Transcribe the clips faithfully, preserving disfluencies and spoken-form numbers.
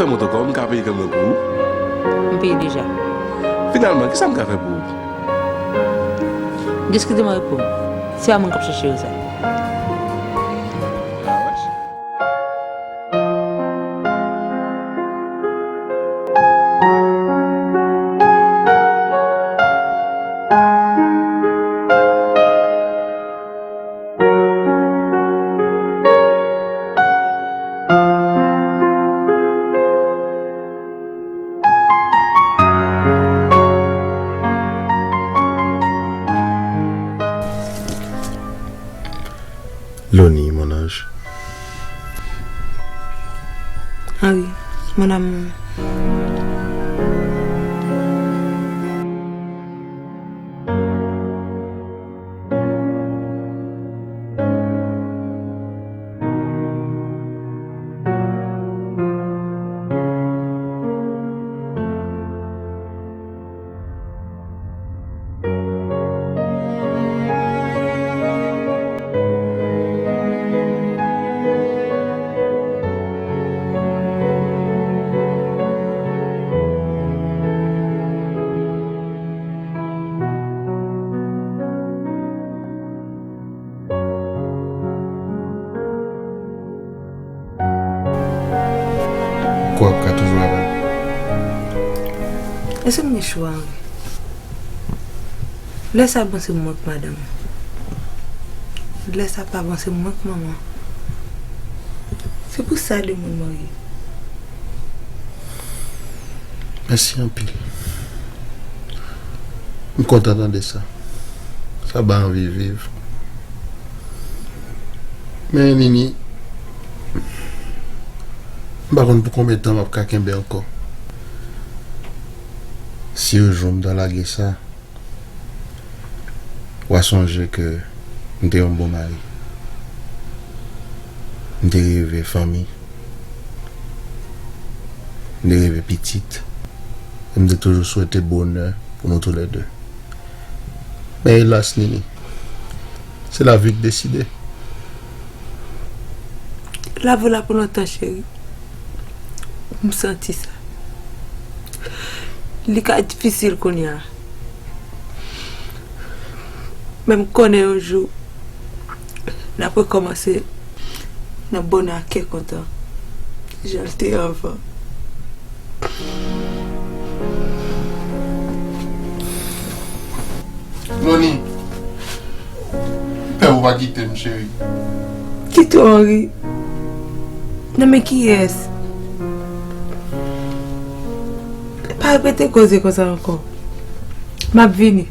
Mwen ankò, m ka peye grann mwen pou ou. M peye deja. Finalman, kisa m ka fè pou ou? Jis kite mwen reponn. Se pa mwen k ap chèche yo sa. Loni, mon ange. Henri, mon amour. Kwa ap ka toujou avè l. Èske m gen chwa, Henri? Lè sa bon se mwen k madanm. Lè sa pa bon se mwen k manman. Se pou sa de moun marye. Mèsi anpil. M kontan tande sa. Sa ba anvi viv. Men Nini, m pa konn pou konbyen tan m ap ka kenbe ankò. Si yon jou m ta lage sa, w a sonje ke m te yon bon mari. M te reve fanmi. M te reve pitit. E m te toujou swete bonè pou nou toulède. Men elas, Nini, se lavi k deside. Lavi w la pou lontan, cheri. M santi sa. Li ka difisil kounye a. Men m konnen yon jou, n ap rekòmanse nan bonè ak kè kontan, jan l te ye anvan. Loni, m pè ou pa kite m, cheri. Kite w, Henri? Nan men kiyès? Pa repete koze konsa ankò. M ap vini.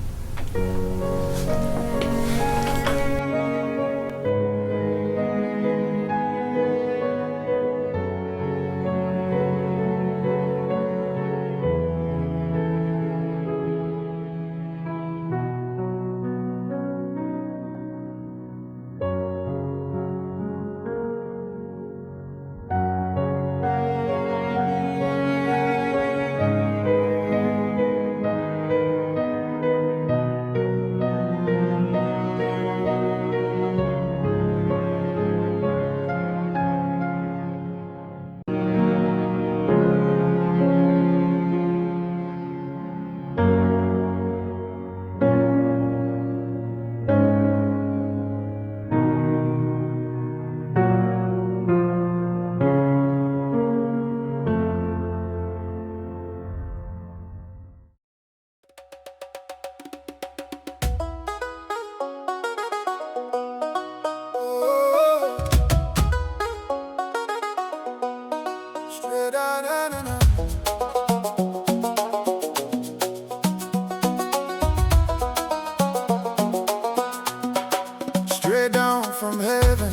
Straight down from heaven.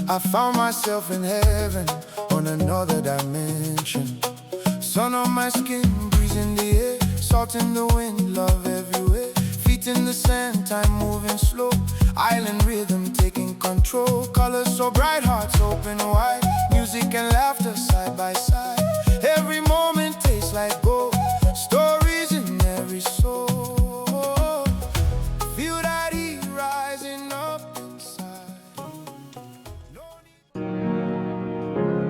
I found myself in heaven on another dimension. Sun on my skin, breeze in the air, salt in the wind, love everywhere. Feet in the sand, time moving slow. Island rhythm taking control. Colors so bright, hearts open wide. Music and laughter side by side. Every moment tastes like gold. Stories in every soul. Feel that heat rising up inside. No need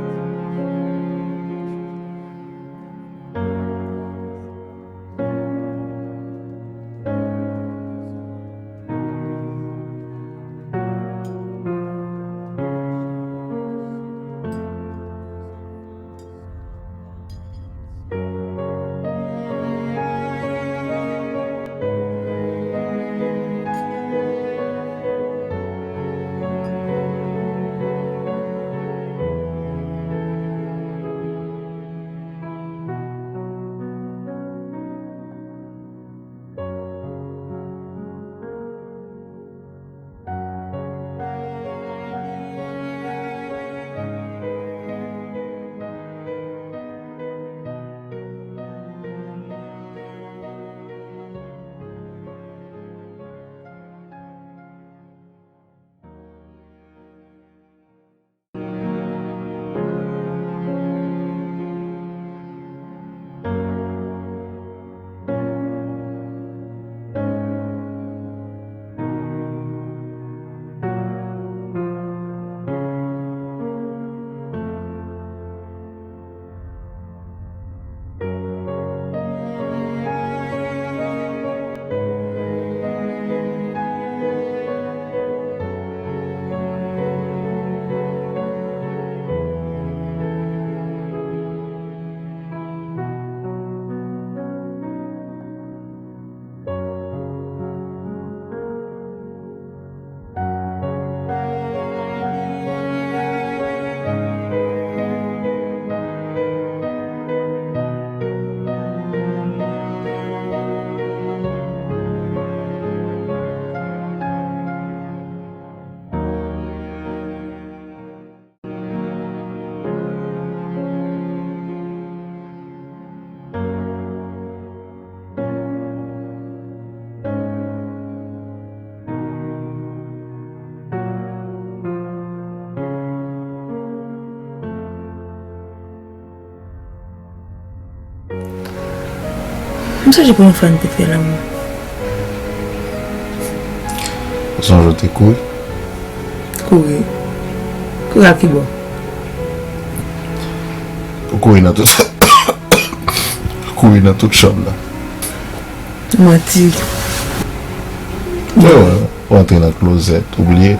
M sonje premye fwa n te fè lanmou. Ou sonje w te kouri? Kouri? Kouri a ki bò? Ou kouri nan tout, kouri nan tout chanm nan. Manti. Wi, wi. Ou antre nan klozèt, ou bliye.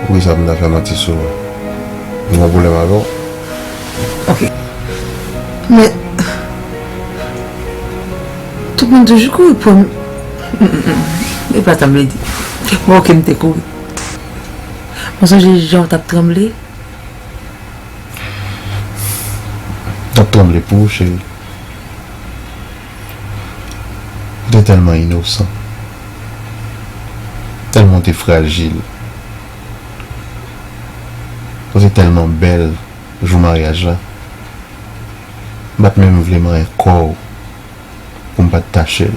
Poukisa pou m ta fè manti sou ou? M gen yon pwoblèm avè w? Ok. Men, tout moun toujou kouri pou m. E pa sa m vle di. Bon, ok, m te kouri. Mwen sonje jan w t ap tranble. M t ap tranble pou ou, cheri. Ou te tèlman inosan. Tèlman ou te frajil. Ou te tèlman bèl jou maryaj la. M pa t menm vle manyen kò w pou m pa t tache l.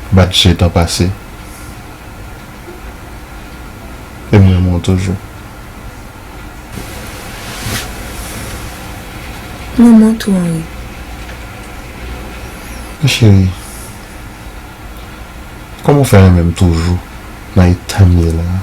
M pa t je tan pase. E m renmen w toujou. Manman tou, Henri. Cheri, kòman w fè renmen m toujou nan eta m ye la a?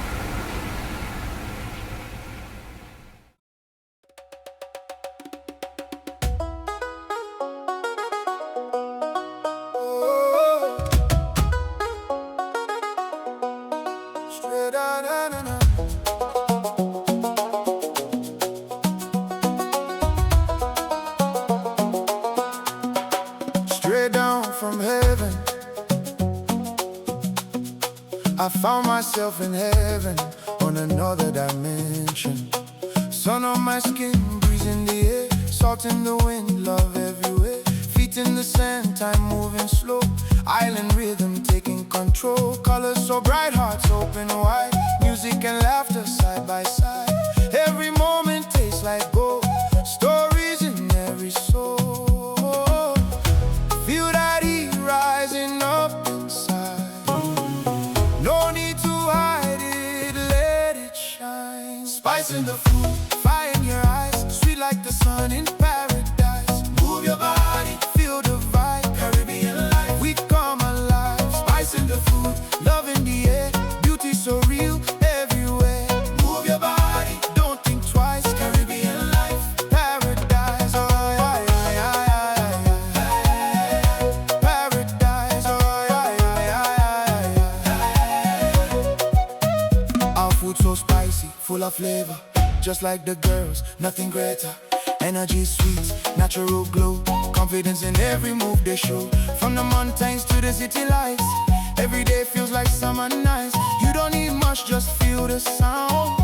Straight down from heaven. I found myself in heaven on another dimension. Sun on my skin, breeze in the air, salt in the wind, love everywhere. Feet in the sand, time moving slow. Island rhythm taking control. Colors so bright, hearts open wide. Music and laughter side by side. Every moment tastes like gold. Stories in every soul. Feel that heat rising up inside. No need to hide it, let it shine. Spice in the food, fire in your eyes, sweet like the sun in paradise. Move your body, feel the vibe, Caribbean life, we come alive. Spice in the food, love in the air, beauty so real everywhere. Move your body, don't think twice, Caribbean life, paradise, oh yeah, yeah, yeah, yeah, yeah. Paradise, oh yeah, yeah, yeah, yeah, yeah. Our food so spicy, full of flavor, just like the girls, nothing greater. Energy sweet, natural glow, confidence in every move they show. From the mountains to the city lights, every day feels like summer nights. You don't need much, just feel the sound.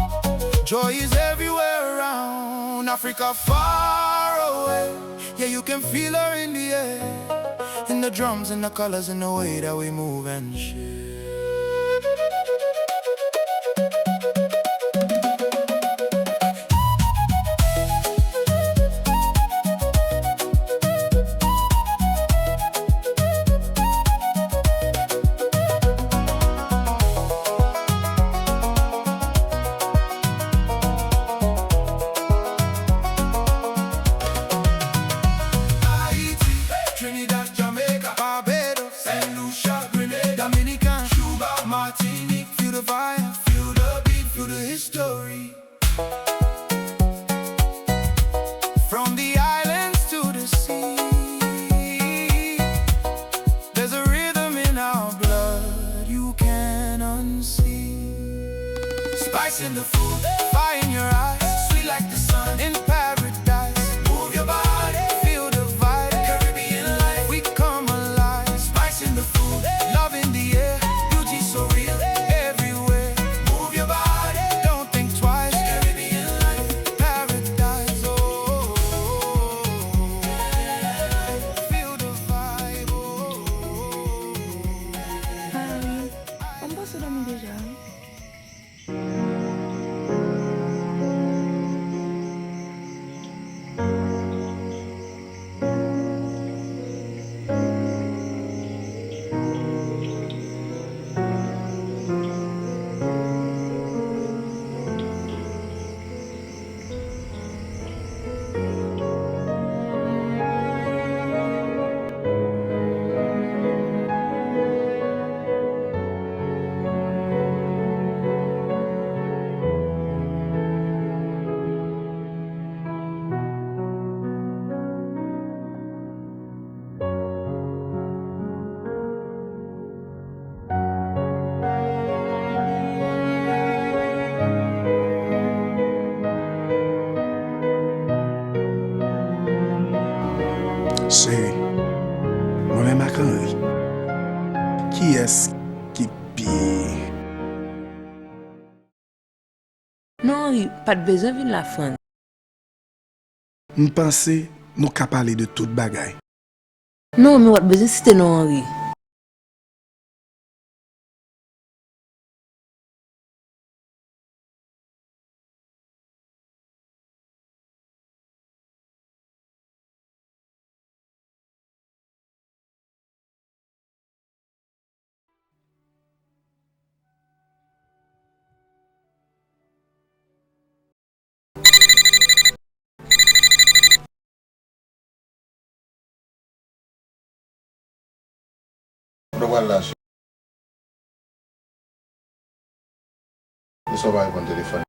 Joy is everywhere around. Africa far away, yeah, you can feel her in the air. In the drums, in the colors, in the way that we move and share. Haiti, Trinidad, Jamaica, Barbados, Saint Lucia, Grenada, Dominican, Cuba, Martinique, feel the vibe, feel the beat, feel the history. From the islands to the sea, there's a rhythm in our blood you can't unsee. Spice in the food, fire in your eyes, sweet like the sun in paradise. Move your body, feel the vibe, Caribbean life, we come alive. Spice in the food, love in the air, beauty so real, everywhere. Move your body, don't think twice, Caribbean life, paradise, oh. Feel the vibe, oh. Ah wi, m panse w dòmi deja wi. Cheri, mwen menm ak Henry, kiyès ki pi... Non, Henry pa t bezwen vin la, Frantz. M panse nou ka pale de tout bagay. Non, men w pa t bezwen site non Henry. Kote w pral la, cheri? Poukisa w pa reponn telefòn?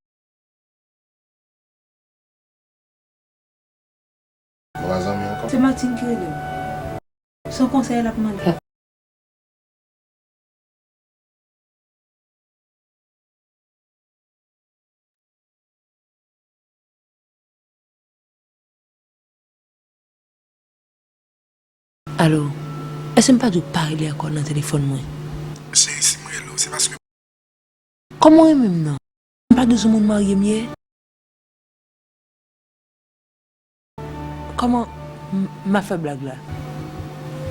Nou pa zanmi ankò? Se Martine ki rele m. Se yon konsèy l ap mande. Alo, èske m pa di w pa rele ankò nan telefòn mwen? Cheri, si m rele w, se paske... Kòman w renmen m nan? M pa di w se yon moun marye m ye? Kòman m, m ap fè blag la?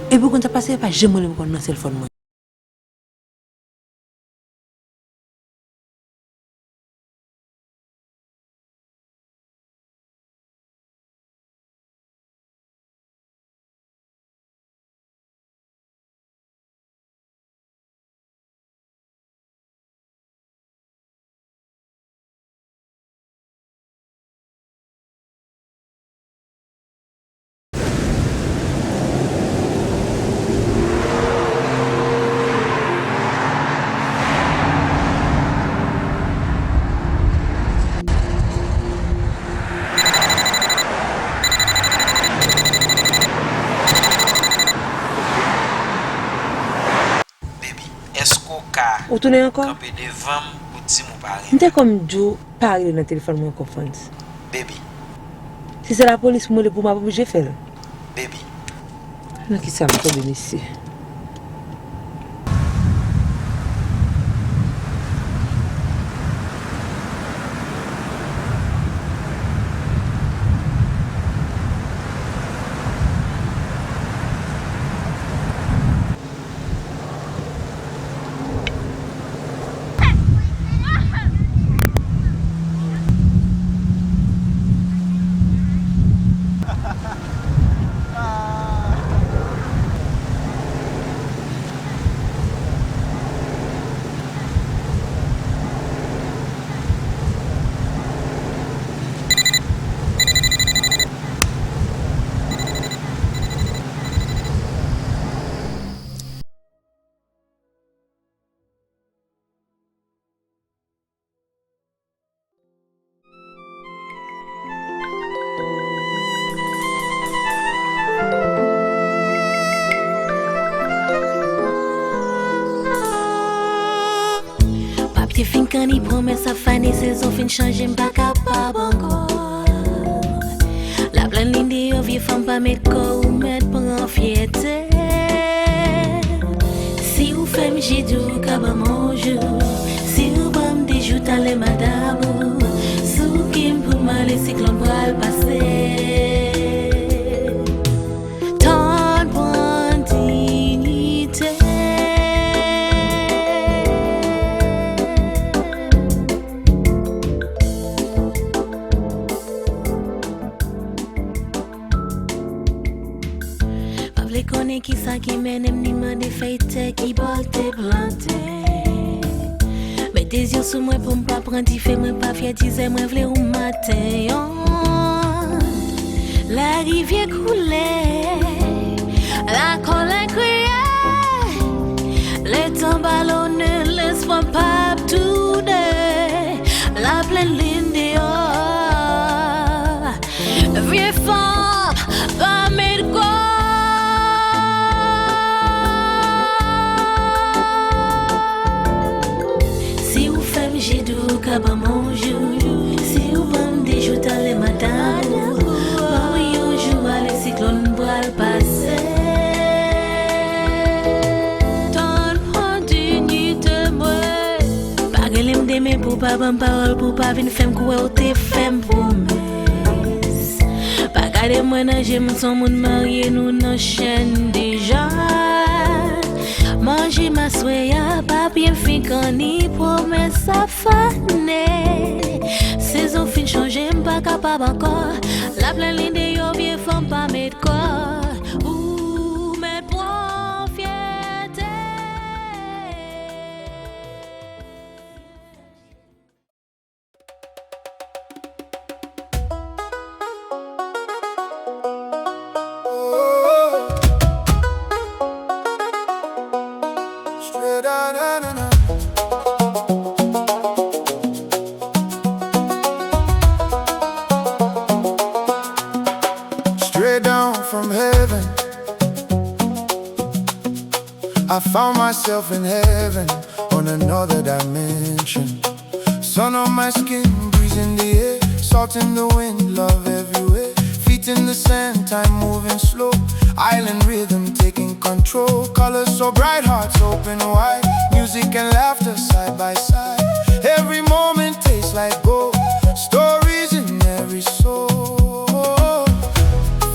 Epi w konn sa k pase, pa janm rele m ankò nan sèlfòn mwen. Baby, èske w ka... Ou tounen ankò? Kanpe devan m pou di m ou pa renmen m? M te konn di w pa rele nan telefòn mwen ankò, Frantz. Baby. Si se lapolis pou m rele pou m ap oblije fè l. Baby. Nan kisa m tonbe, mesye? Papye fin kanni, pwomès ap fane, sezon fin chanje, m pa kapab ankò. Laplèn lin deyò, vye fanm pa met kò, ou mèt pran fyète. Si ou fè m jedi, ou ka ban m yon jou. Si ou ban m de jou, talè m a dabou. Sou pye m pou m ale, siklòn pral pase. Tan pran diyite. Pa vle konnen kisa ki mennen m, ni mande fèy tè ki bò l te plante. Mete zye w sou mwen pou m pa pran dife, mwen pa fyè dizè, mwen vle ou maten yon. Larivyè koule, lakòlè kriye, letan balonnen, lespwa p ap tounen, laplèn lin deyò. Vye fanm pa met kò. Si ou fè m jedi, ou ka ban m yon jou. Si ou ban m de jou, talè m a dabou. Ban m yon jou, ale, siklòn pral pase. Ou pa ban m pawòl pou w pa vin fè m kwè ou te fè m pwomès. Pa gade mwen nan je m, m s on moun marye, nou nan chèn deja. Manje m aswè a pa byen fenk anni, pwomès ap fane. Sezon fin chanje, m pa kapab ankò. Laplenn li deyò, vye fanm pa met kò. Ou mèt pran fyète. Straight down from heaven. I found myself in heaven on another dimension. Sun on my skin, breeze in the air, salt in the wind, love everywhere. Feet in the sand, time moving slow. Island rhythm taking control. Colors so bright, hearts open wide. Music and laughter side by side. Every moment tastes like gold. Stories in every soul.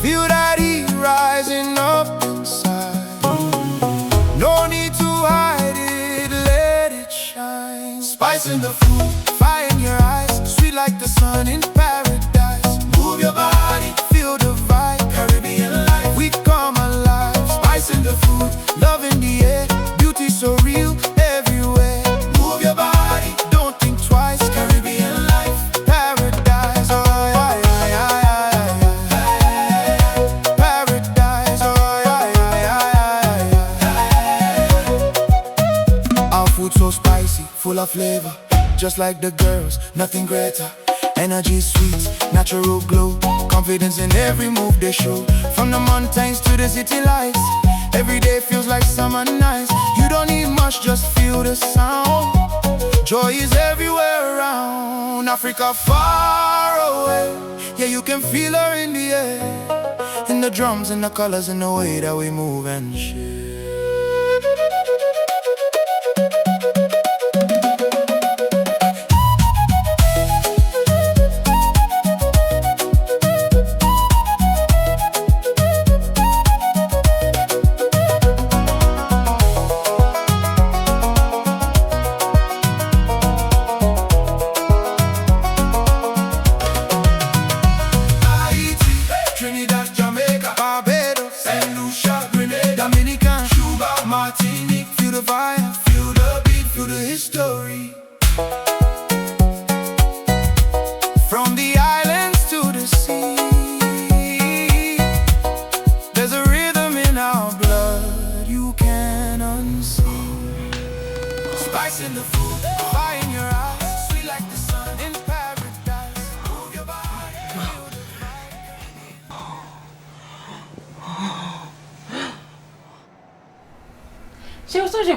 Feel that heat rising up inside. No need to hide it, let it shine. Spice in the food, fire in your eyes, sweet like the sun in paradise. Move your body, feel the vibe, Caribbean life, we come alive. Spice in the food, love in the air, beauty so real, everywhere. Move your body, don't think twice, Caribbean life, paradise. Oh, yeah, yeah, yeah, yeah, yeah. Paradise, oh, yeah, yeah, yeah, yeah, yeah. Our food so spicy, full of flavor, just like the girls, nothing greater. Energy sweet, natural glow, confidence in every move they show. From the mountains to the city lights, every day feels like summer nights. You don't need much, just feel the sound. Joy is everywhere around. Africa far away, yeah, you can feel her in the air, in the drums, in the colors, in the way that we move and share. Haiti, Trinidad, Jamaica, Barbados, Saint Lucia, Grenada, Dominican, Cuba, Martinique, feel the vibe, feel the beat, feel the history. From the islands to the sea, there's a rhythm in our blood you can't unsee. Spice in the food, fire in your eyes, sweet like the sun in paradise. Move your body, feel the vibe. Cheri, ou sonje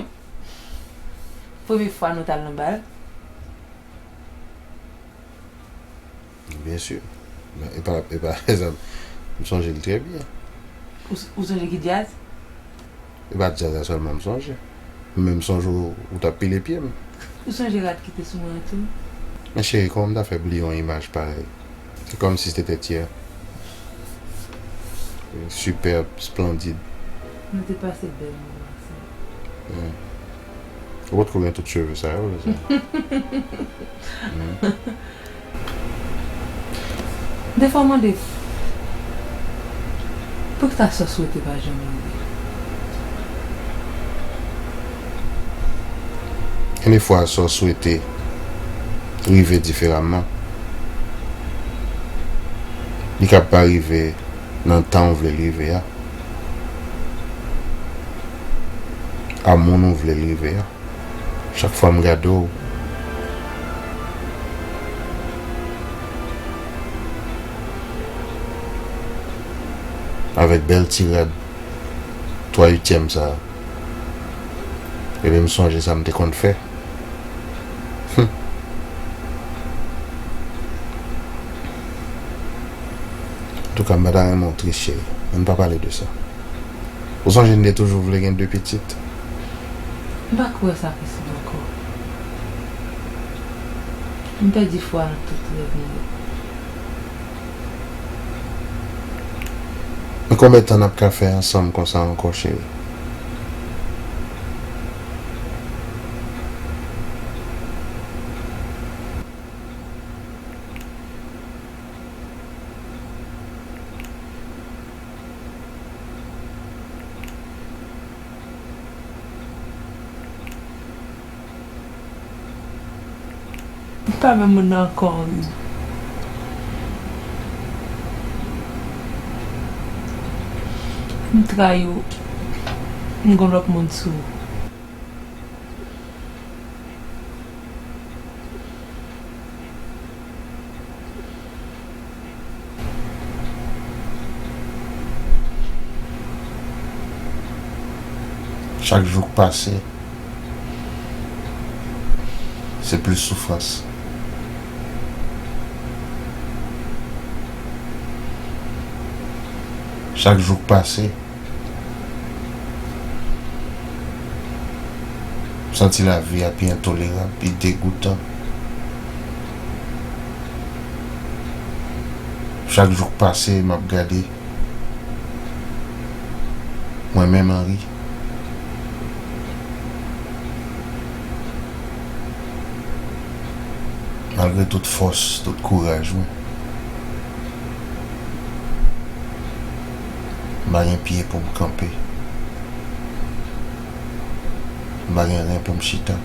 premye fwa nou t al nan bal? Byen si. Men e pa, e pa, m sonje l trè byen. Ou, ou sonje ki djaz? E pa djaz la sèlman m sonje. M menm sonje ou, ou t ap pile pye m. Ou sonje rad ki te sou mwen an tou? Men cheri, kòman m ta fè bliye yon imaj parèy? Se kòmsi se te yè. Sipèb, esplendid. Nou te pase bèl moman ansanm. Hmm. Ou potko gen tout cheve sa yo, sa. Hmm. Defwa w mande, poukisa sa w swete pa janm rive? Gen de fwa sa w swete rive diferaman. Li ka pa rive nan tan w vle l rive a. A moun ou vle l rive a. Chak fwa m gade w, avèk bèl ti rad twa uityèm sa, ebyen m sonje sa m te konn fè. Humm. Antouka, m pa ta renmen w tris, cheri. Ann pa pale de sa. Ou sonje n te toujou vle gen de pitit? M pa kwè sa posib ankò. M pèdi fwa nan tout rèv mwen yo. Men konbyen tan n ap ka fè ansanm konsa ankò, cheri? M pa menm moun nan ankò, wi. M trayi w. M gen lòt moun sou ou. Chak jou k pase, se plis soufrans. Chak jou k pase, m santi lavi a pi entolerab, pi degoutan. Chak jou k pase, m ap gade mwen menm Henry. Malgre tout fòs, tout kouraj mwen, m pa gen pye pou m kanpe. M pa gen ren pou m chita.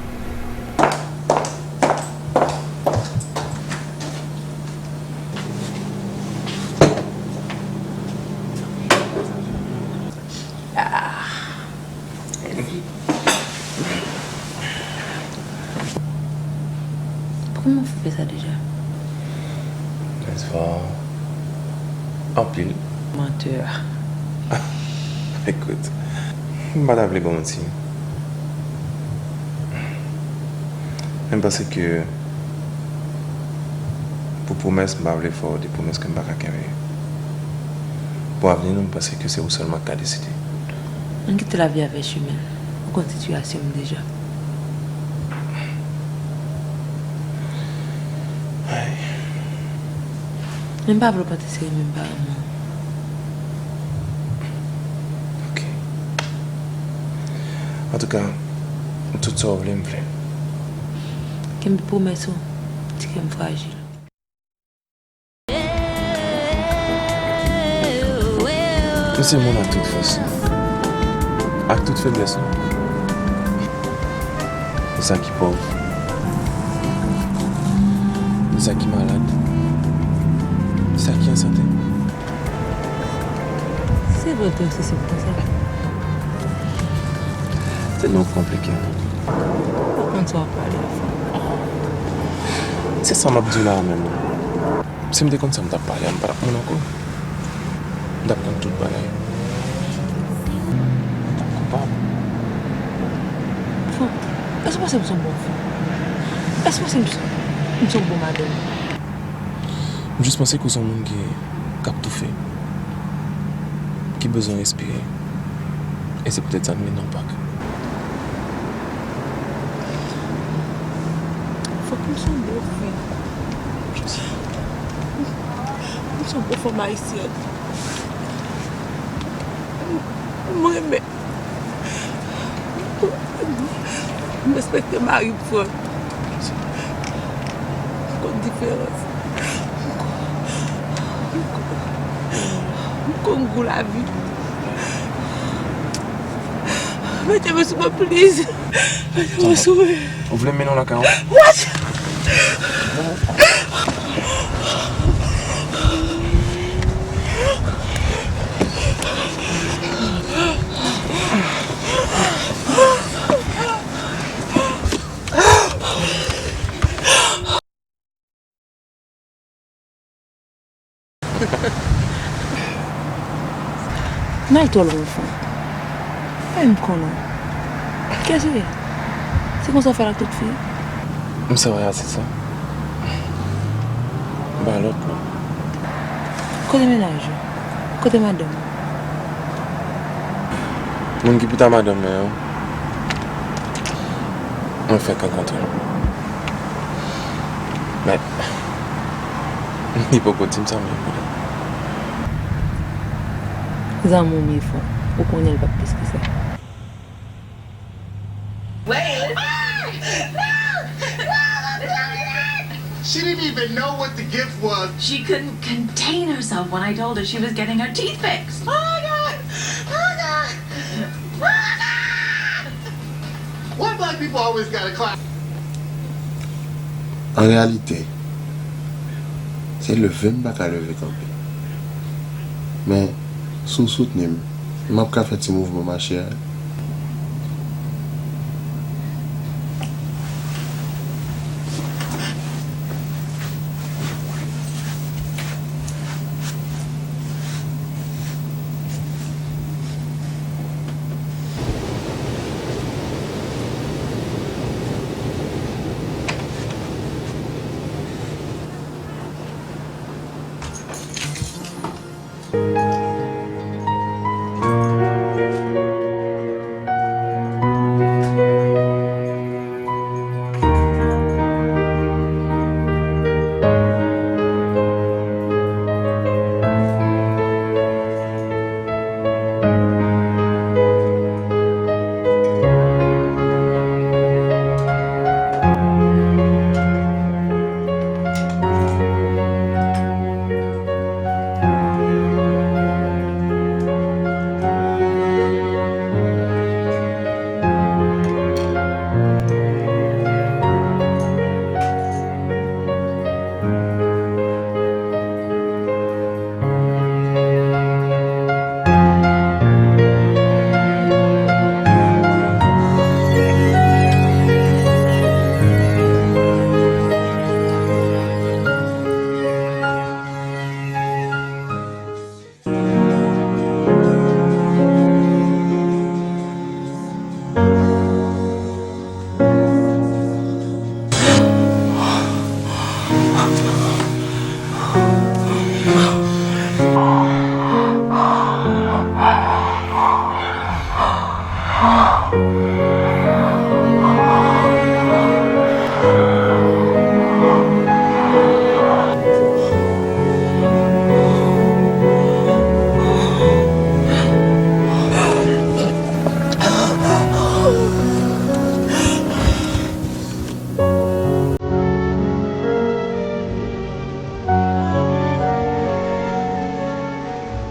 Ah. Kòman w fè fè sa deja? Mèsi fò anpil. Mantè. Ekout, m pa ta vle ba w manti. Men m panse ke pou pwomès, m pa vle fè w de pwomès ke m pa ka kenbe. Pou avni nou, m panse ke se ou sèlman k ka deside. Ann kite lavi a fè chimen l. Ou konn sitiyasyon m deja. Ay. Men m pa vle w panse se renmen m pa renmen w. Ok. Antouka, tout sa w vle, m vle. Kenbe pwomès ou, ti kè m frajil. Nou se moun ak tout fòs nou, ak tout feblès nou. Nou sa ki pòv, nou sa ki malad, nou sa ki an sante. Se vre w te osi senp konsa. Se nou k konplike anpil. M pa konn sa w ap pale a, frè. Se sa m ap di w la a menm. Si m te konn sa m t ap pale a, m pa t ap moun ankò. M t ap konn tout bagay. M t ap koupab. Frank, èske w panse m se yon bon fanm? Èske w panse m se, m se yon bon madanm? M jis panse ke w se yon moun ki, k ap toufe, ki bezwen respire. E se poutèt sa n vin nan pak. Fòk m se yon bon fi. M se yon bon fanm ayisyèn. M renmen. M respekte mari m, Frank. M konn diferans. M konn, m konn, m konn gou lavi. Mete men sou mwen, please. Mete men sou mwen. Ou vle m mennen w lakay ou? What? N al twò lwen, Frank. Pa menm konnen w. Kiyès ou ye? Se konsa w fè l ak tout fi? M sere a, se sa. M pa lòt non. Kote mennaj ou? Kote madanm ou? Moun ki pita madanm mwen an, mwen fèk rankontre l. Mèt, li poko di m sa menm, wi. Zanmi w byen fò. Ou konnen l p ap plis ke sa. Wait. She didn't even know what the gift was. She couldn't contain herself when I told her she was getting her teeth fixed. Oh my God! Oh my God! Why black people always gotta cry? An reyalite, se leve m pa ka leve kanpe. Men, si w soutni m, m ap ka fè ti mouvman mache a.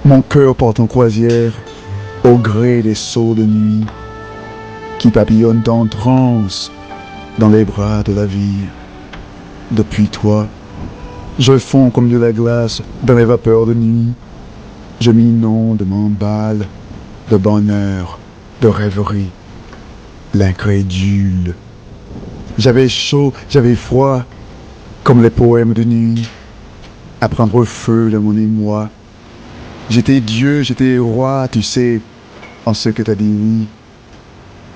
Mon cœur part en croisière au gré des sauts de nuit qui papillonnent en transe dans les bras de la vie. Depuis toi, je fonds comme de la glace dans les vapeurs de nuit. Je m'inonde, m'emballe de bonheur, de rêverie, l'incrédule. J'avais chaud, j'avais froid, comme les poèmes de nuit, à prendre feu dans mon émoi. J'étais Dieu, j'étais roi, tu sais, en ce que t'as dit oui.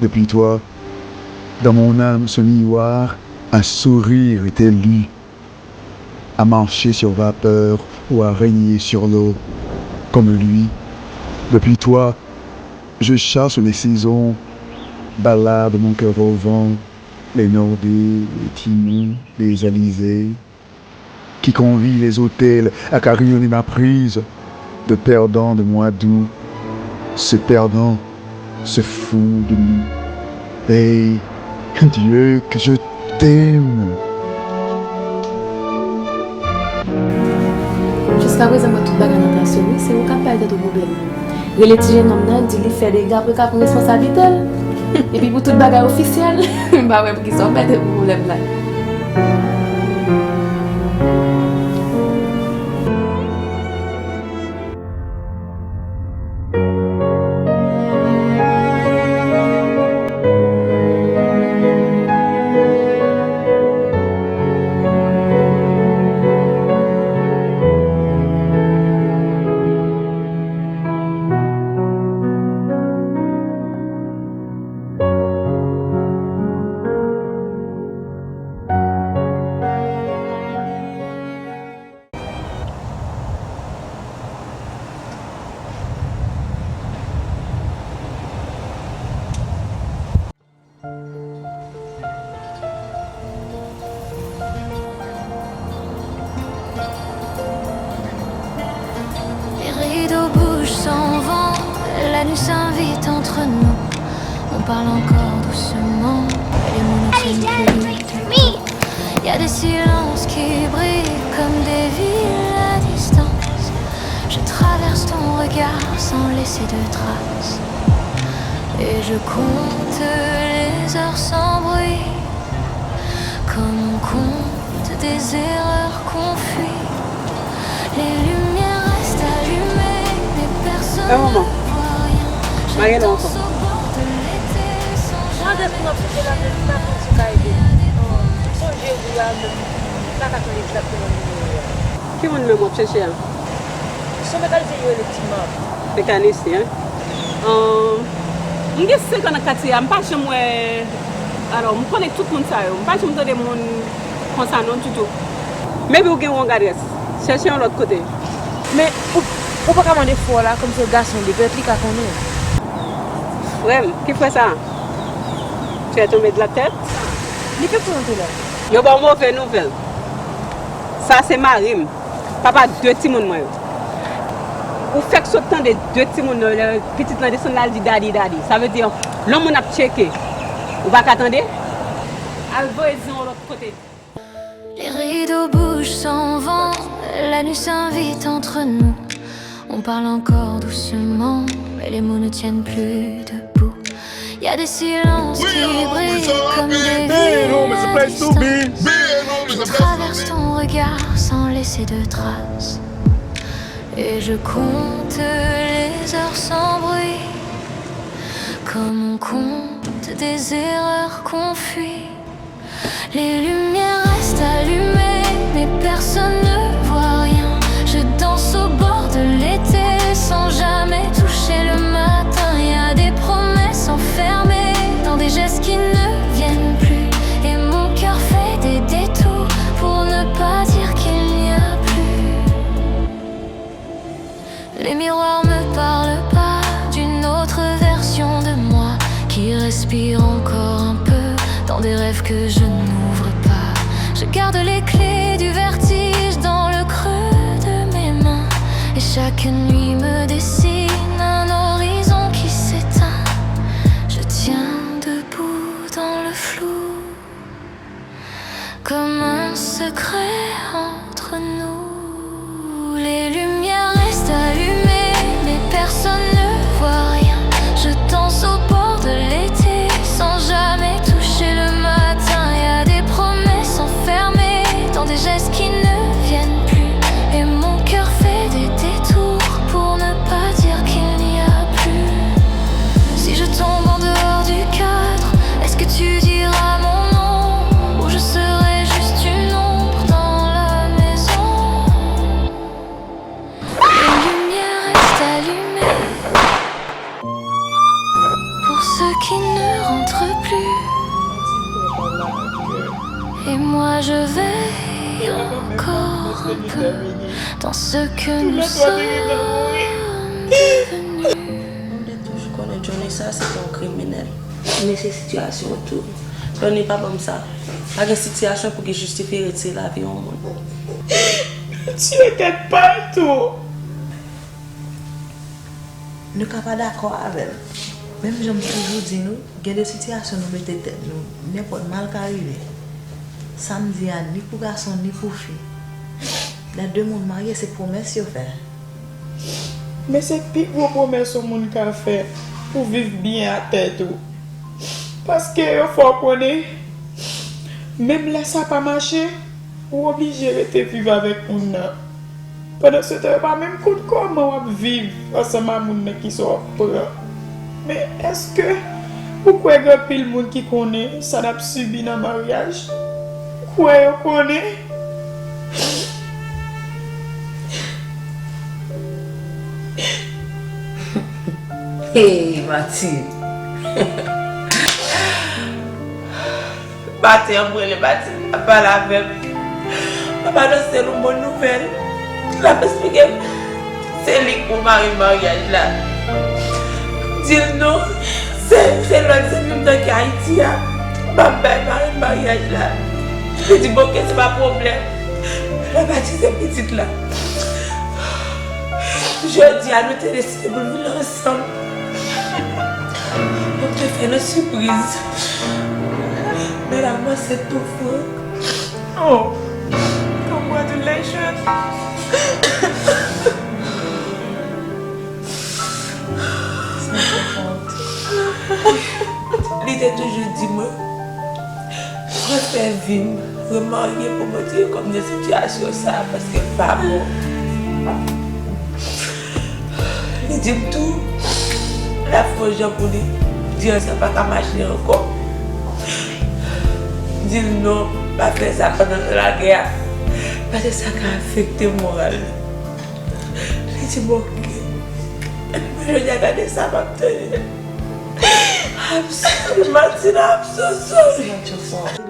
Depuis toi, dans mon âme ce miroir, un sourire était lu, à marcher sur vapeur ou à régner sur l'eau, comme lui. Depuis toi, je chasse les saisons, ballade mon cœur au vent, les Nordées, les Timons, les Alizés, qui convient les autels à carillonner ma prise, de perdant de mois d'août, ce perdant, ce fou de nous. Hey, Dieu, que je t'aime. Jiskaprezan, mwen tout bagay nan tas yo, wi, se ou k ap bay tèt ou pwoblèm. Rele ti jennonm nan, di li fè dega pou l ka pran responsablite l. Epi pou tout bagay ofisyèl, m pa wè poukisa w mete pou pwoblèm la. Parle encore doucement, les mots ne tiennent plus debout. Il y a des silences qui brillent comme des villes à distance. Je traverse ton regard sans laisser de traces. Et je compte les heures sans bruit, comme on compte des erreurs qu'on fuit. Les lumières restent allumées, mais personne ne voit rien. Je danse au bord de l'été sans jamais toucher le matin. Y a des promes, on ferme dans des gestes qui ne viennent plus. Et mon cœur fait des détours pour ne pas dire qu'il n'y a plus. Ki moun menm w ap chèche a? Se yon mekanisyen yo rele Ti Mab. Mekanisyen? Ahn, m gen senk an nan katye a, m pa janm wè. Alò, m konnen tout moun sa yo. M pa janm tande moun konsa non ditou. Maybe w gen wrong address. Chèche yon lòt kote. Men, ou, ou pa ka mande frè w la kòm se gason li, petèt li ka konnen. Frè m? Ki frè sa? Tu es tombé de la tête? Li fèk prezante la. Yo ba w move nouvèl. Sa se mari m. Papa de timoun mwen yo. Ou fèk sot tande de timoun nan yo, lè pitit lan desann la, l di daddy, daddy. Sa vle di, lè yon moun ap tcheke, ou pa ka tande? Al voye zen w lòt kote. Les rideaux bougent sans vent, la nuit s'invite entre nous. On parle encore doucement, mais les mots ne tiennent plus debout. Il y a des silences qui brillent comme des villes à distance. Je traverse ton regard sans laisser de traces. Et je compte les heures sans bruit, comme on compte des erreurs qu'on fuit. Les lumières restent allumées, mais personne ne voit rien. Je danse au bord de l'été sans jamais toucher le matin. Y a des promesses enfermées dans des gestes qui ne viennent plus. Et mon cœur fait des détours pour ne pas dire qu'il n'y a plus. Les miroirs me parlent pas d'une autre version de moi qui respire encore un peu dans des rêves que je n'ouvre pas. Je garde les clés du vertige dans le creux de mes mains et chaque nuit me dessine un horizon qui s'éteint. Je tiens debout dans le flou. Comme un secret entre nous, les lumières restent allumées, mais personne ne voit rien. Je danse au bord de l'été sans jamais toucher le matin. Y a des promesses enfermées dans des gestes qui ne viennent plus. Et mon cœur fait des détours pour ne pas dire qu'il n'y a plus. Si je tombe en dehors du cadre, est-ce que tu diras mon nom ou je serai juste une ombre dans la maison? Les lumières restent allumées pour ceux qui ne rentrent plus. Et moi je veille encore un peu dans ce que nous sommes devenus. Nou te toujou konnen Johnny sa se te yon kriminèl. Men se sitiyasyon an tou. Johnny pa ban m sa. Pa gen sitiyasyon pou ki jistifye retire lavi yon moun. Dieu t'aide partout. Nou ka pa dakò avè l. Menm jan m toujou di nou, gen de sitiyasyon nou mete tèt nou, nenpòt mal ka rive. Sa m di a ni pou gason ni pou fi. Lè de moun marye se pwomès yo fè. Men se pi gwo pwomès yon moun ka fè pou viv byen ak tèt ou. Paske yo fè w konnen, menm lè sa pa mache, ou oblije rete viv avèk moun nan. Pandansetan, yo pa menm konn kòman w ap viv ansanm a moun nan ki sa w ap pran. Men èske ou kwè gen anpil moun ki konnen sa n ap sibi nan maryaj? Ou kwè yo konnen? Hey, Mathilde! Maten an m rele Mathilde, l ap pale avè m. L ap anonse l yon bon nouvèl. L ap eksplike m se li k pou mari maryaj la. M di l non, se, se lòt zanmi m nan ki Ayiti a m ap bay mari maryaj la. Li di m oke, se pa pwoblèm. L ap batize pitit la. Jodi a, nou te deside pou n vin ansanm. Mwen te E nan sipriz, medam ansent pou Frank. Oh, congratulations! Li te toujou di mwen, transfè vi m, remarye pou mwen te kòm nan sitiyasyon sa a, paske l pa bon. Li di m tou, l ap fè yon jan pou li di sa pa ka mache ankò. M di l non, pa fè sa pandan l lagè a, paske sa ka afekte moral li. Li di m oke. Epi mwen jodi a gade sa m ap tande. I'm sorry, Martina, I'm so sorry. It's not your fault.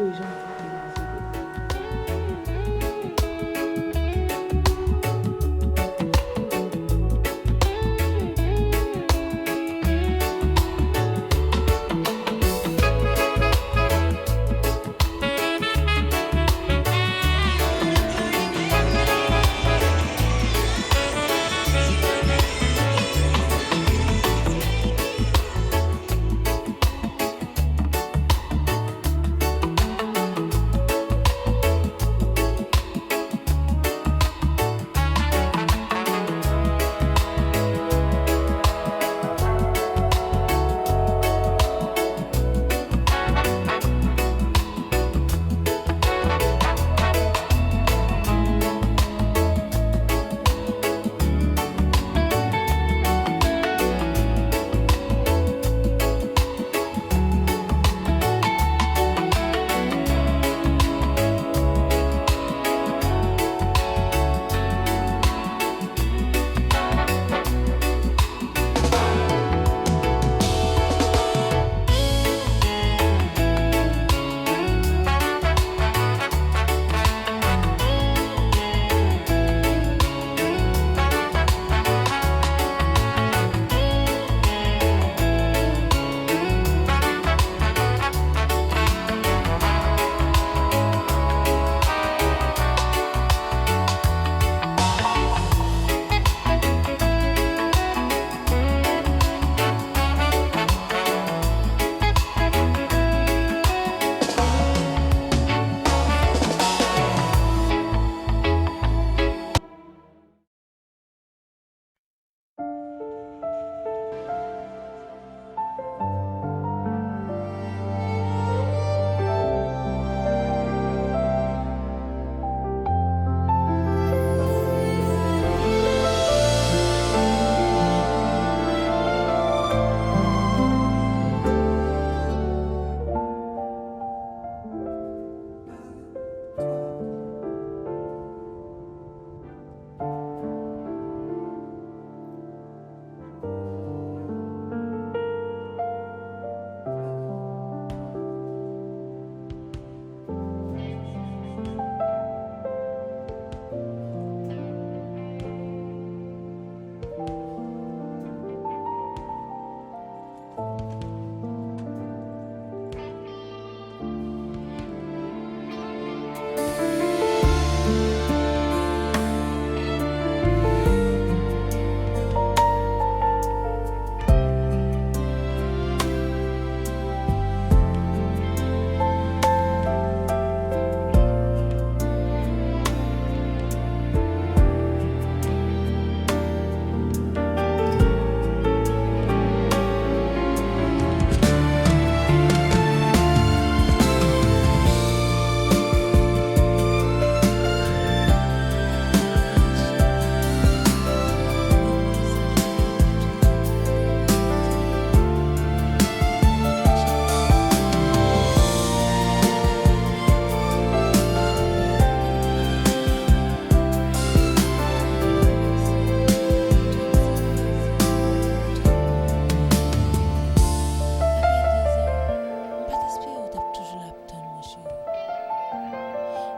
M pa t espere w t ap toujou la ap tann mwen, cheri.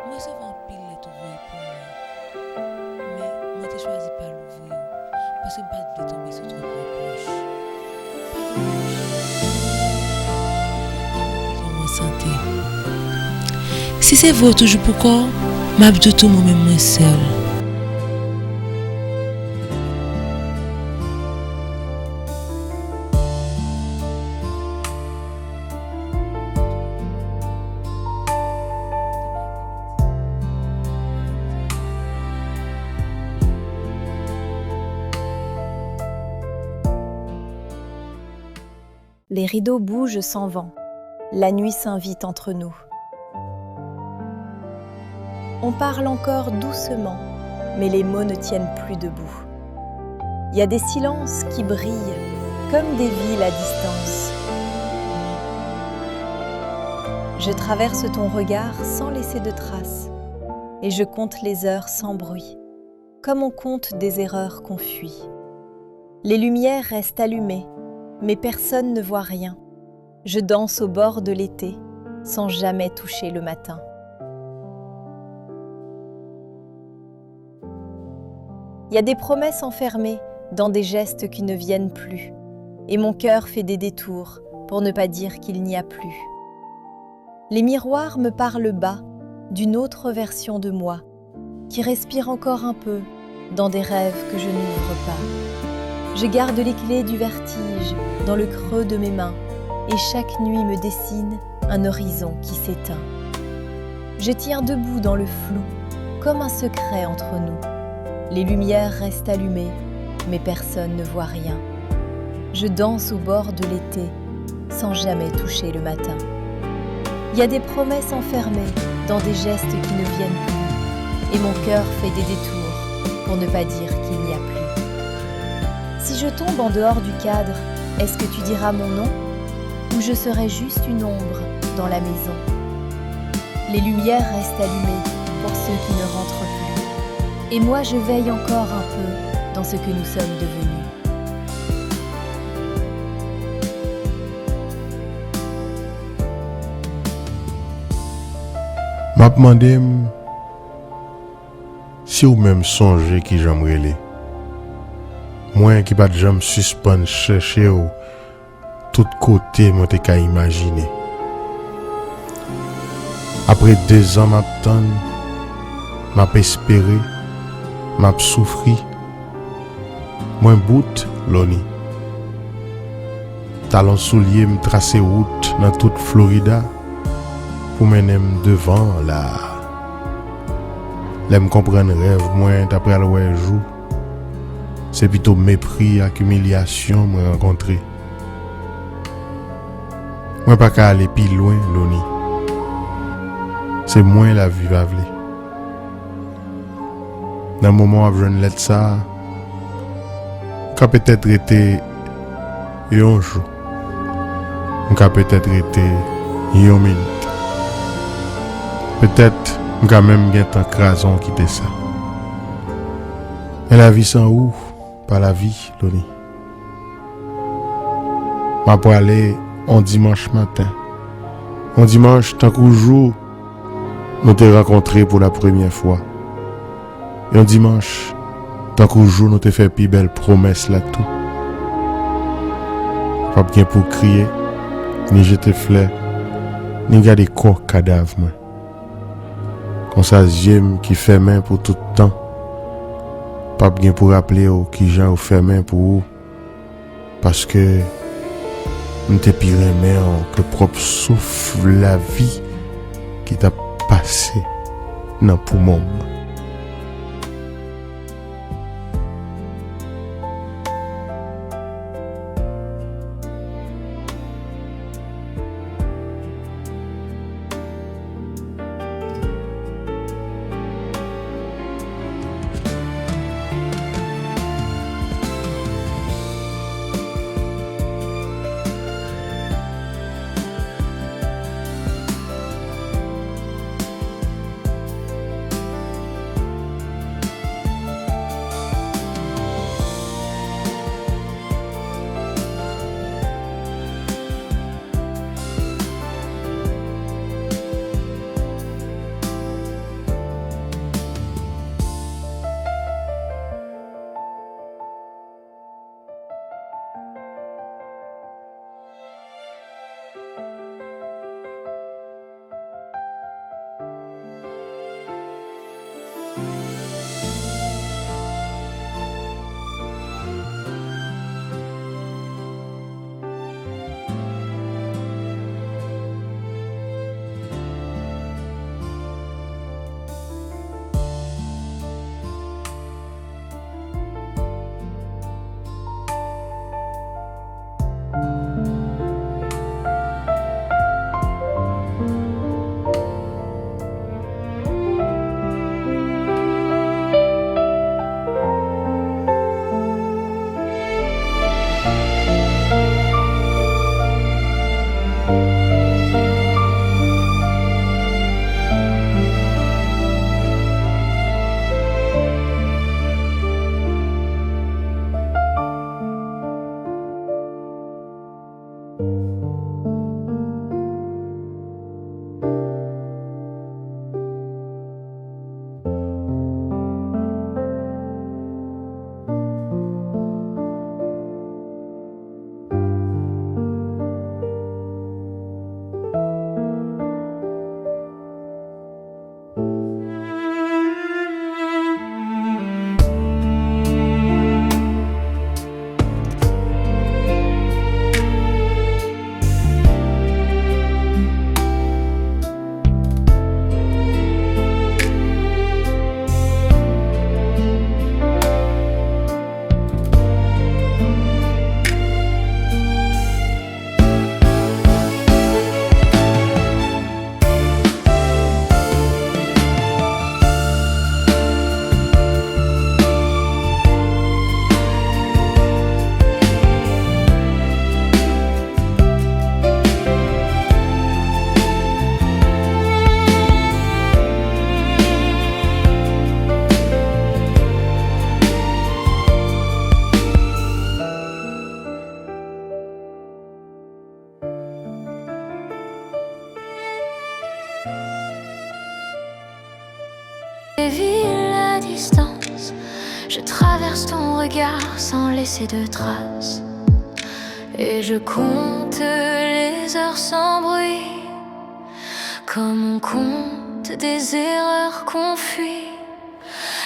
M resevwa anpil lèt ou voye pou mwen, men mwen te chwazi pa louvri yo, paske m pa t vle tonbe sou twòp repwòch. Pa gen manje. Ou konn kòman m sante. Si se vre w toujou pou kò w, m ap di w tou mwen menm mwen sèl. Les rideaux bougent sans vent. La nuit s'invite entre nous. On parle encore doucement, mais les mots ne tiennent plus debout. Il y a des silences qui brillent comme des villes à distance. Je traverse ton regard sans laisser de traces et je compte les heures sans bruit, comme on compte des erreurs qu'on fuit. Les lumières restent allumées, mais personne ne voit rien. Je danse au bord de l'été, sans jamais toucher le matin. Il y a des promesses enfermées dans des gestes qui ne viennent plus, et mon cœur fait des détours pour ne pas dire qu'il n'y a plus. Les miroirs me parlent bas d'une autre version de moi, qui respire encore un peu dans des rêves que je n'ouvre pas. Je garde les clés du vertige dans le creux de mes mains, et chaque nuit me dessine un horizon qui s'éteint. Je tiens debout dans le flou, comme un secret entre nous. Les lumières restent allumées, mais personne ne voit rien. Je danse au bord de l'été, sans jamais toucher le matin. Il y a des promesses enfermées dans des gestes qui ne viennent plus, et mon cœur fait des détours pour ne pas dire qu'il n'y a plus. Si je tombe en dehors du cadre, est-ce que tu diras mon nom, ou je serai juste une ombre dans la maison ? Les lumières restent allumées pour ceux qui ne rentrent plus. Et moi, je veille encore un peu dans ce que nous sommes devenus. M ap mande m si w menm sonje kijan m rele. Mwen ki pa t janm sispann chèche w tout kote mwen te ka imajine. Apre dezan m ap tann, m ap espere, m ap soufri, mwen bout, Loni. Talon soulye m trase wout nan tout Florida pou mennen m devan w la a. Lè m konprann rèv mwen ta pral wè jou, se pito mepri ak imilyasyon mwen rankontre. Mwen pa ka ale pi lwen, Loni. Se mwen lavi pa vle. Nan moman w ap jwenn lèt sa a, m ka petèt rete yon jou. M ka petèt rete yon minit. Petèt, m ka menm gentan kraze w kite sa. Men lavi san ou, pa lavi, Loni. M ap prale on dimanch maten. On dimanch tankou jou nou te rankontre pou la premyè fwa. Yon dimanch, tankou jou nou te fè pi bèl pwomès la tou. P ap gen pou kriye, ni jete flè, ni gade kò kadav mwen. Konsa zye m ki fèmen pou tout tan p ap gen pou raple w kijan yo fèmen pou ou. Paske m te pi renmen w ke pwòp souf lavi ki t ap pase nan poumon m. Dévie la distance, je traverse ton regard sans laisser de traces. Et je compte les heures sans bruit, comme on compte des erreurs qu'on fuit.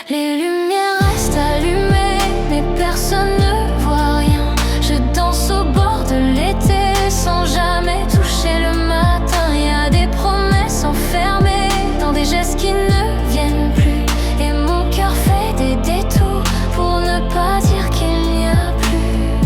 Les lumières restent allumées, mais personne ne voit rien. Je danse au bord de l'été sans jamais toucher le matin. Y a des promesses enfermées dans des gestes qui ne viennent plus. Et mon cœur fait des détours pour ne pas dire qu'il n'y a plus.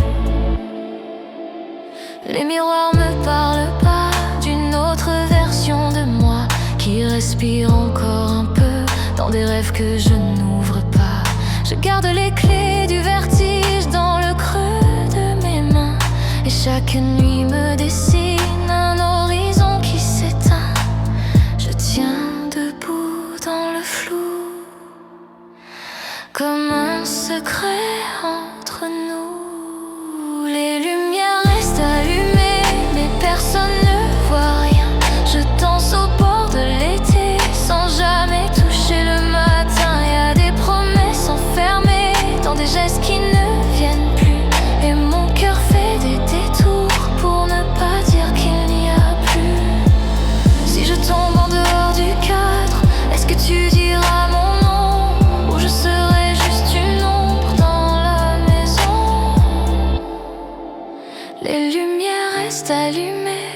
Les miroirs me parlent pas d'une autre version de moi qui respire encore un peu dans des rêves que je n'ouvre pas. Je garde les clés du vertige dans le creux de mes mains et chaque nuit me dessine un horizon qui s'éteint. Je tiens debout dans le flou. Comme un secret entre nous, les lumières restent allumées, mais personne ne voit rien. Je danse au bord de l'été, sans jamais toucher le matin. Y a des promesses enfermées dans des gestes qui ne viennent plus. Et mon cœur fait des détours pour ne pas dire qu'il n'y a plus. Si je tombe en dehors du cadre, est-ce que tu diras mon nom ou je serai juste une ombre dans la maison? Les lumières restent allumées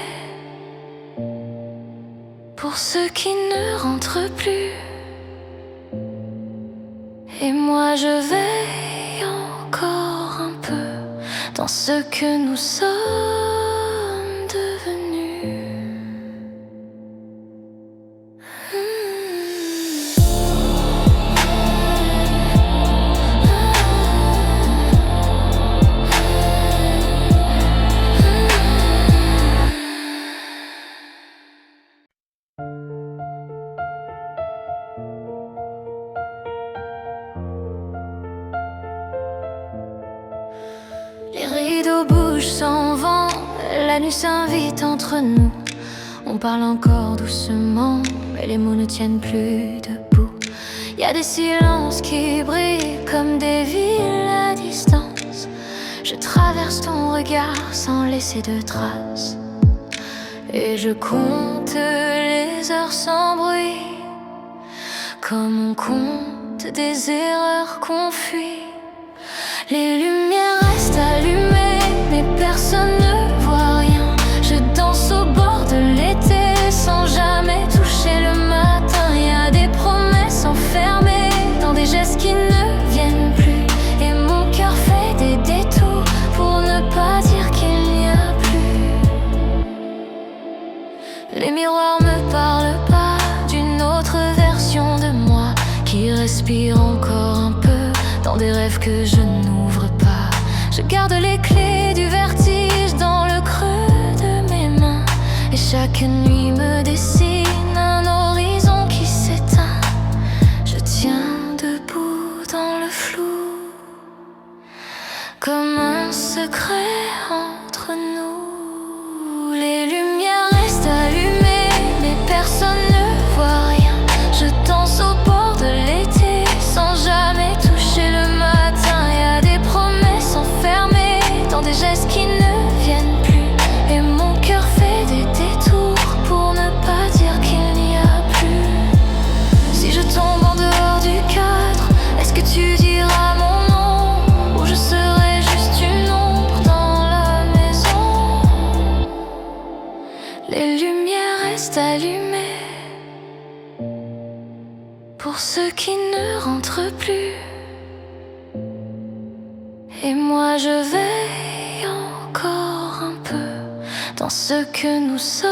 pour ceux qui ne rentrent plus. Et moi je veille encore un peu dans ce que nous sommes devenus. Les rideaux bougent sans vent, la nuit s'invite entre nous. On parle encore doucement, mais les mots ne tiennent plus debout. Y a des silences qui brillent comme des villes à distance. Je traverse ton regard sans laisser de traces. Et je compte les heures sans bruit, comme on compte des erreurs qu'on fuit. Les lumières restent allumées, mais personne ne voit rien. Je danse au bord de l'été sans jamais toucher le matin. Y a des promesses enfermées dans des gestes qui ne viennent plus. Et mon cœur fait des détours pour ne pas dire qu'il n'y a plus. Les miroirs me parlent pas d'une autre version de moi qui respire encore un peu dans des rêves que je n'ouvre pas. Je garde les clés du vertige dans le creux de mes mains et chaque nuit me dessine un horizon qui s'éteint. Je tiens debout dans le flou. Comme un secret entre nous, les lumières restent allumées, mais personne ne voit rien. Je danse au bord de l'été sans jamais toucher le matin. Y a des promesses enfermées dans des gestes qui ne viennent plus. Et mon cœur fait des détours pour ne pas dire qu'il n'y a plus. Si je tombe en dehors du cadre, est-ce que tu diras mon nom ou je serai juste une ombre dans la maison? Les lumières restent allumées pour ceux qui ne rentrent plus. Et moi je veille encore un peu dans ce que nous sommes